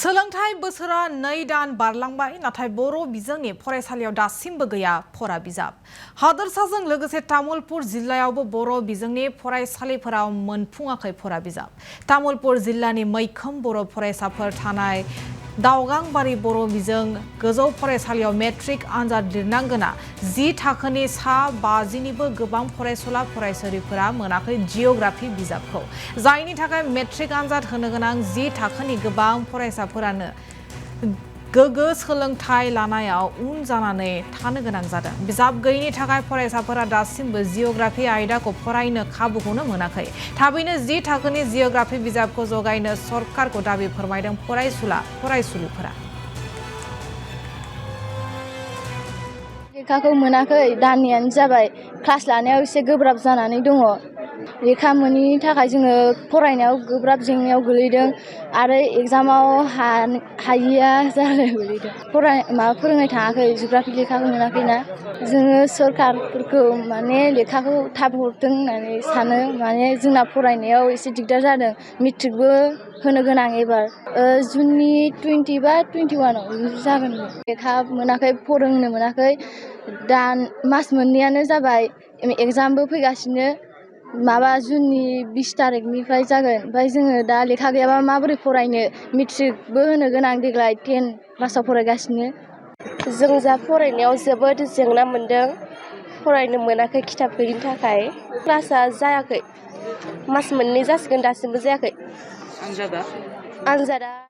सोलोंथाइ बोसोरा 2 दान बारलांबाय नाथाय बर' बिजोंनि फरायसालियाव दासिमबो गैया फरा बिजाब। हादोरसाजों लोगोसे तामुलपुर जिल्लायावबो बर' बिजोंनि फरायसालिफोराव मोनफुङाखै फरा बिजाब। तामुलपुर जिल्लानि मैखोम बर' फरायसाफोर थानाय दावगांबारि बर' बिजों गोजौ फरायसालियाव मेट्रिक आनजाद लिरनांगोना 10 थाखोनि सा 50निबो गोबां फरायसुला फरायसुलिफोरा मोनाखै जिअ'ग्राफि बिजाबखौ। जायनि थाखाय मेट्रिक आनजाद होनो गोनां 10 थाखोनि गोबां फरायसाफोरानो गोग्गो सोलोंथाइ लानायाव उन जानानै थानो गोनां जादों। बिजाब गैयैनि थाखाय फरायसाफोरा दासिमबो जिअ'ग्राफि आयदाखौ फरायनो खाबुखौनो मोनाखै। थाबैनो 10 थाखोनि जिअ'ग्राफि बिजाबखौ जगायनो सरकारखौ दाबि फोरमायदों फरायसुलिफोरा। लेखाखौ मोनाखै, दाननैयानो जाबाय। क्लास लानायाव एसे गोब्राब जानानै दङ। लेखा मोनैनि थाखाय जोङो फरायनायाव गोब्राब जेंनायाव गोलैदों आरो एग्जामाव हायैया जालाय गोलैदों। फोरोंनाय थाङाखै, जिअ'ग्राफि लेखाखौ मोनाखैना। जोङो सरकारफोरखौ लेखाखौ थाब हरथों होननानै सानो। जोंना फरायनायाव एसे दिगदार जादों। मेट्रिकबो होनो गोनां एबार जुननि 20 बा 21 जागोन। लेखा मोनाखै, फोरोंनो मोनाखै। मास मोननैयानो जाबाय। एग्जामबो फैगासिनो जुननि 20 तारिखनिफ्राय जागोन। ओमफ्राय जोङो दा लेखा गैयाबा माबोरै फरायनो? मेट्रिकबो होनो गोनां देग्लाय 10 क्लासाव फरायगासिनो। जों जा फरायनायाव जोबोद जेंना मोनदों। फरायनो मोनाखै खिथाब गैयिनि थाखाय। क्लासा जायाखै। मास मोननै जासिगोन दासिमबो जायाखै। आनजादा